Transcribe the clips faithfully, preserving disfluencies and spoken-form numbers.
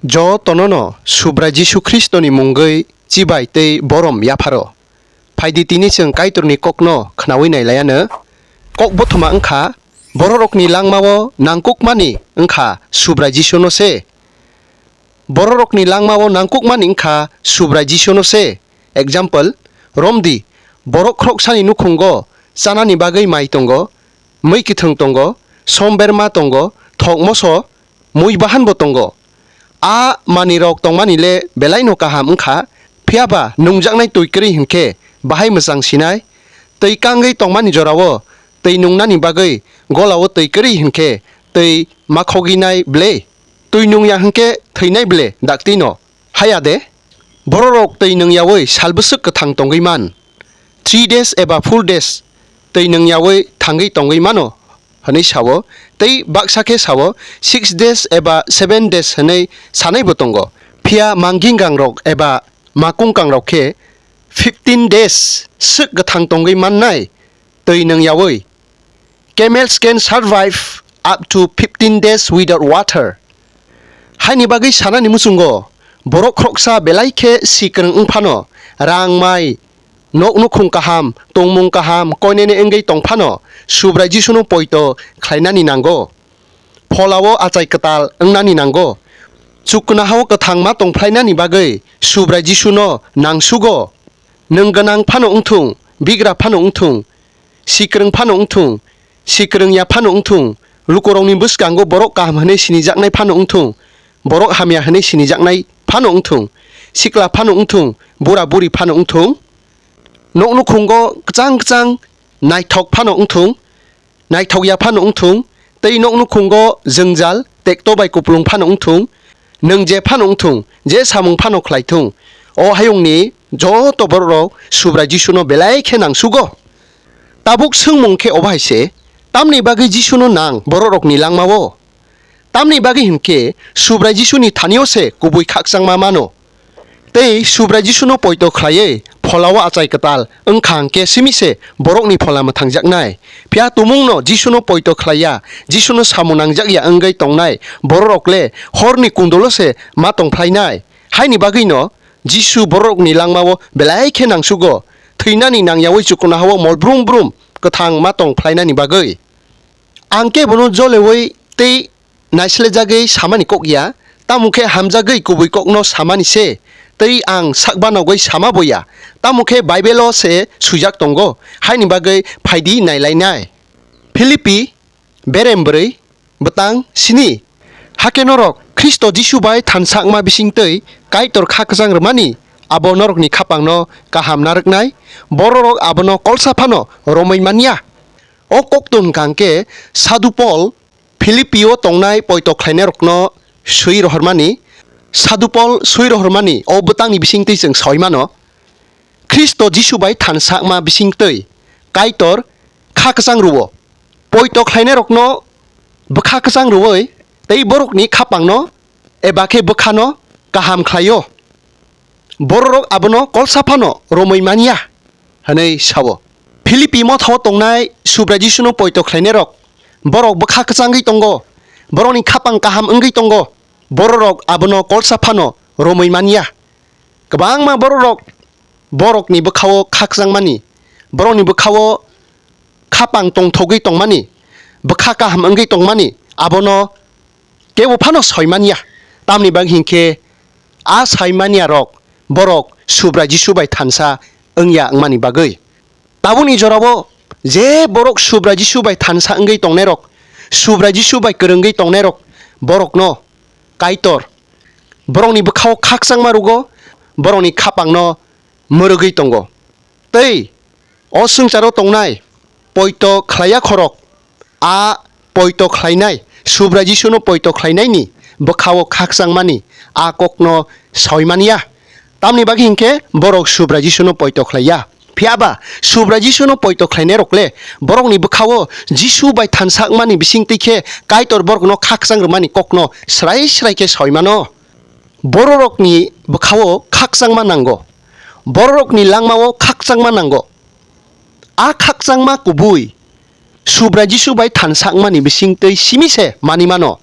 Jotono no Subrai Jisu Khristoni mungwi chibai tei borom yapharo. Phaidi tini chwng Kaitorni kokno khnaui nailaiano. Kok bothoma wngkha, bororokni langmao nangkukmani wngkha Subrai Jisuno se. Bororokni langmao nangkukmani wngkha Subrai Jisuno se. Example, romdi, borok khoroksani nukhungo chanani bagwi mai tongo, mwi kwthwng tongo, som berma tongo, thok moso, mui bahan bo tongo. A manwirok tongmani le belai no kaham wngkha, phiya ba nungjaknai twi kwrwi hinkhe bahai mwchang sinai. Twi kangwi tongmani jorao twi nungnani bagwi golao twi kwrwi hinkhe twi makhogwinai ble? Twi nungya hinkhe thwinai ble daktino? Haya de, bororok twi nungyaui sal bwswk kwthang tongwi man. Three days eba four days twi nungyaui thangwi tongwi mano, hwnwi sao. Tei baksa khe sao, six days eba seven days hwnwi sanaibo tongo. Phiya manginggangrok eba makungkangrok khe fifteen days swk kwthang tongwi mannai twi nungyaui. Camels can survive up to fifteen days without water. Haini bagwi sanani muchungo, borok khoroksa belai khe sikrwng wng phano, rang mai, nok nukhung kaham, tongmung kaham, koinene wngwi tong phano, Subrai Jisuno poito khlainani nango. Pholao achai kwtal wngnani nango. Chuknohao kwthang ma tong phlainani bagwi Subrai Jisuno nangsugo. Nwng gwnang phano wngthung, bigra phano wngthung, sikrwng phano wngthung, sikrwngya phano wngthung, lukurokni bwskango borok kaham hwnwi sinijaknai phano wngthung, borok hamya hwnwi sinijaknai phano wngthung, sikla phano wngthung, bura buri phano wngthung, nok nukhungo kwchang kwchang naithok phano wngthung, naithokya phano wngthung, tei nok nukhungo jwngjal, tekto bai kupulung phano wngthung, nwng je phano wngthung, je samung phano khlaithung, o hayungni joto bororok Subrai Jisuno belai khe nangsugo. Tabuk swngmung khe obo hai se, tamni bagwi Jisuno nang bororokni langmao? Tamni bagwi hinkhe Subrai Jisuni thani-o se kubui khakchangma mano. Tei Subrai Jisuno poito khlaiwi pholao achai kwtal wngkha hwnkhe simi se borokni phola mwthangjaknai. Phiya tumungno Jisuno poito khlaiya, Jisuno samung nangjakya wngwi tongnai bororok le horni kundolo se ma tong phlainai. Haini bagwino Jisu bororokni langmao belai khe nangsugo, thwinani nangyaui chuknohao mol brum brum kwthang ma tong phlainani bagwi. Ang khe bono joleui tei naislejagwi samani kok ya, tamo khe hamjagwi kubui kokno samani se, tei ang sak banogwi sama bo ya, tamo khe Bible-o se swijak tongo, haini bagwi phaidi nailainai. Philippi berem bwrwi, bwtang sini. Hakhe norok Khristo Jisu bai thansa wngma bisingtwi Kaitor kha kwchang rwmani, abo norokni khapangno kaham narwknai, bororok abono kolsa phano romwi man ya. O kokto hwnkha hwnkhe Sadhu Pol Philippi-o tongnai poito khlainairokno swi rohormani. Sadhu Pol swi rohormani o bwtangni bisingtwi chwng saui mano, Khristo Jisu bai thansa wngma bisingtwi Kaitor kha kwchang rwo. Poito khlainairokno bwkha kwchang rwui tei borokni khapangno eba khe bwkhano kaham khlaio. Bororok abono kolsa phano romwi man ya, hwnwi sao. Philippi mothao tongnai Subrai Jisuno poito khlainairok, borok bwkha kwchangwi tongo, borokni khapang kaham wngwi tongo, bororok abono kolsa phano romwi man ya. Kwbangma bororok borokni bwkhao khakchangmani, borokni bwkhao khapang tongthogwi tongmani, bwkha kaham wngwi tongmani, abono kebo phano soi man ya. Tamni bagwi hinkhe a sai man ya rok borok Subrai Jisu bai thansa wng ya wngmani bagwi. Tabukni jorao je borok Subrai Jisu bai thansa wngwi tongnairok, Subrai Jisu bai kwrwngwi tongnairok, borokno Kaitor borokni bwkhao khakchangma rwgo, borokni khapangno mwrwgwi tongo. Tei o swngcharo tongnai poito khlaiya khorok, a poito khlainai, Subrai Jisuno poito khlainaini bwkhao khakchangmani a kokno saui man ya. Tamni bagwi hinkhe borok Subrai Jisuno poito khlai ya. Phiya ba Subrai Jisuno poito khlainairok le borokni bwkhao Jisu bai thansa wngmani bisingtwi khe Kaitor borokno khakchang rwmani kokno srai srai khe saui mano. Bororokni bwkhao khakchangma nango. Bororokni langmao khakchangma nango. A khakchangma kubui Subrai Jisu bai thansa wngmani bisingtwi simi se mani mano.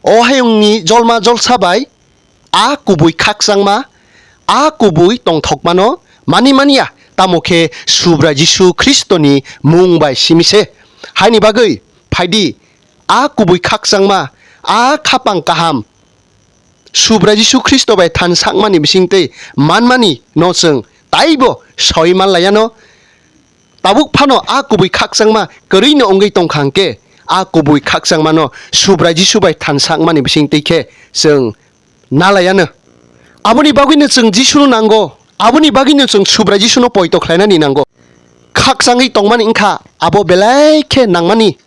O hayungni jolma jolsa bai a kubui khakchangma, a kubui tongthokmano mani manya, tamo khe Subrai Jisu Khristoni mung bai simi se. Haini bagwi phaidi, a kubui khakchangma, a khapang kaham, Subrai Jisu Khristo bai than sakmani bisingtwi manmani no chwng taibo soi manlaiano. Tabuk phano a kubui khakchangma kwrwino wngwi tongkha hwnkhe, a kubui khakchangmano Subrai Jisu bai than sakmani bisingtwi khe chwng nalaiano. Aboni bagwino chwng Jisuno nango, aboni bagwino chwng Subrai Jisuno poito khlainani nango. Khakchangwi tongmani wngkha abo belai khe nangmani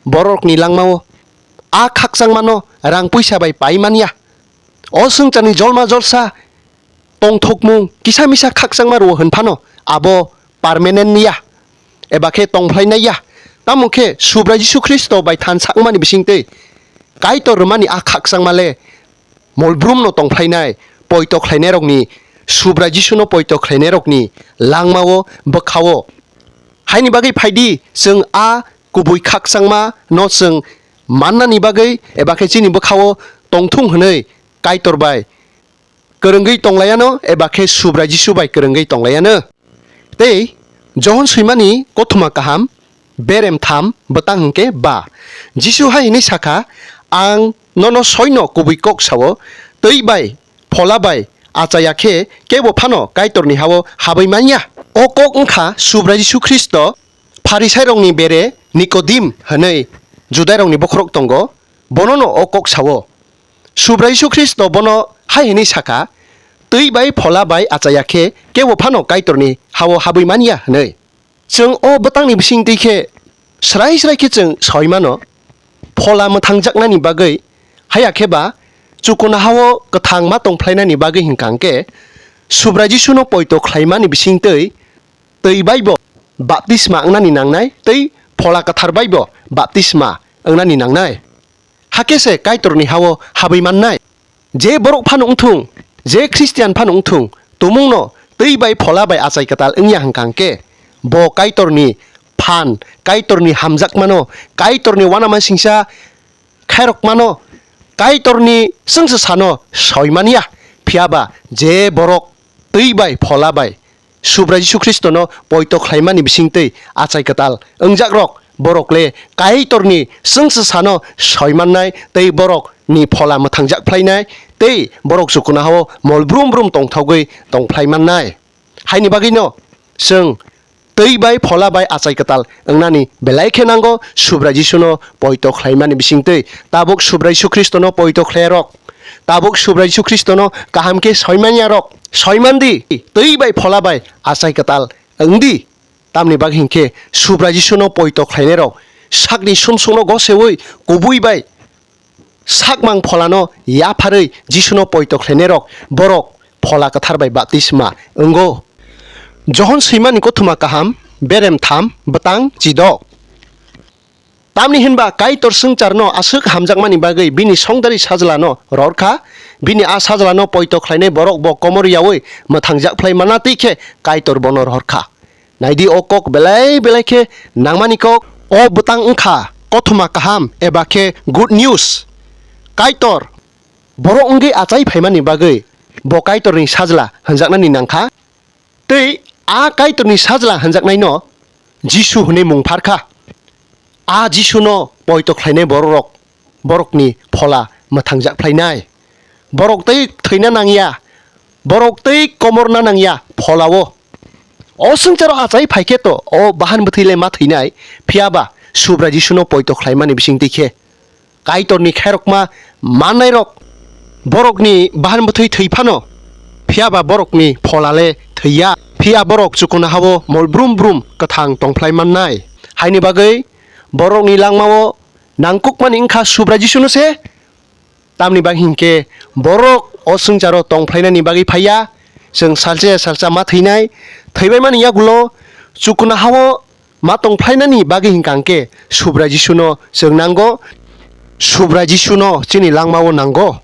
borokni langmao. A khakchangmano rang puisa bai pai manya. O swngcharni jolma jolsa tongthokmung kisa misa khakchangma rwo hwn phano abo permanent ya, eba khe tongphlainai ya. Tamo khe Subrai Jisu Khristo bai than sakmani bisingtwi Kaitor rwmani a khakchangma le molbrumno tongphlainai, poito khlainairokni, Subrai Jisuno poito khlainairokni langmao, bwkhao. Haini bagwi phaidi, chwng a kubui khakchangma no chwng mannani bagwi eba khe chini bwkhao tongthung hwnwi Kaitor bai kwrwngwi tonglaiano eba khe Subrai Jisu bai kwrwngwi tonglaiano. Tei Johon swimani kothoma kaham, berem tham bwtang hwnkhe ba. Jisu hai hwnwi sakha, "Ang nono soino kubui kok sao, twi bai, phola bai achaya khe kebo phano Kaitorni hao habwi manya." O kok wngkha Subrai Jisu Khristo Pharisairokni bere Nikodim hwnwi Judairokni bokhorok tongo, bonono o kok sao. Subrai Jisu Khristo bono hai hwnwi sakha, "Twi bai phola bai achaya khe kebo phano Kaitorni hao habwi manya," hwnwi. Chwng o bwtangni bisingtwi khe srai srai khe chwng soi mano, phola mwthangjaknani bagwi, haya khe ba chukuna hao kwthang ma tongphlainani bagwi hwnkha hwnkhe Subrai Jisuno poito khlaimani bisingtwi twi baibo baptisma wngnani nangnai tei phola kwthar baibo baptisma wngnani nangnai. Hakhe se Kaitorni hao habwi mannai. Je borok phano wngthung, je Khristian phano wngthung, tumungno twi bai phola bai achai kwtal wngya hwnkha hwnkhe, bo Kaitorni phan, Kaitorni hamjakmano, Kaitorni uanamasingcha khairokmano, Kaitorni chwngsasano soi manya. Phiya ba je borok twi bai phola bai Subrai Jisu Khristono poito khlaimani bisingtwi achai kwtal wngjakrok, borok le Kaitorni chwngsasano soi mannai tei borokni phola mwthangjak phlainai tei borok chukuna hao mol brum brum tongthogwi tong phlai mannai. Haini bagwino chwng twi bai phola bai achai kwtal wngnani belai khe nango Subrai Jisuno poito khlaimani bisingtwi. Tabuk Subrai Jisu Khristono poito khlairok, tabuk Subrai Jisu Khristono kaham khe soi manyarok, soi mandi, twi bai phola bai achai kwtal wng di. Tamni bagwi hinkhe Subrai Jisuno poito khlainairok sakni sumsokno goseui kubui bai sakmang pholano yapharwi Jisuno poito khlainairok borok phola kwthar bai baptisma wngo. Johon swimani kothoma kaham, berem tham, bwtang chidok. Tamni hinba Kaitor swngcharno aswk hamjakmani bagwi bini songdari sajlano ror kha, bini a sajlano poito khlainai borok bo komor yaui mwthangjak phlai mana twi khe Kaitor bono ror kha. Naidi, o kok belai belai khe nangmani kok. O bwtang wngkha kothoma kaham eba khe good news. Kaitor borok wngwi achai phaimani bagwi bo Kaitorni sajla hwnjaknani nangkha. Tei a Kaitorni sajla hwnjaknaino Jisu hwnwi mung pharkha. A Jisuno poito khlainai bororok, borokni phola mwthangjak phlainai. Borok tei thwina nangya, borok tei komorna nangya pholao. O swngcharo achai phaikhe to o bahan bwthwi le ma thwinai, phiya ba Subrai Jisuno poito khlaimani bisingtwi khe Kaitorni khairokma mannairok borokni bahan bwthwi thwi phano, phiya ba borokni pholale thwiya, phiya borok chukuna hao mol brum brum kwthang tongphlai mannai. Haini bagwi borokni langmao nangkukmani wngkha Subrai Jisuno se. Tamni bagwi hinkhe borok o swngcharo tongphlainani bagwi phaiya, chwng salsa ya salsa ma thwinai, thwibaimani yagulo chukuna hao ma tongphlainani bagwi hinkha hinkhe Subrai Jisuno chwng nango, Subrai Jisuno chini langmao nango.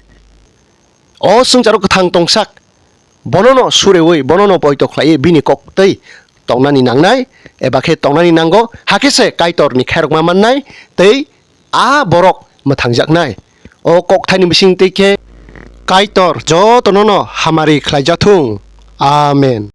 O swngcharo kwthang tongsak, bonono sureui, bonono poito khlaiwi bini kok tei tongnani nangnai, eba khe tongnani nango, hakhe se Kaitorni khairokma mannai tei a borok mwthangjaknai. O kokthaini bising twi khe Kaitor jotono no hamari khlai jathung. Amen.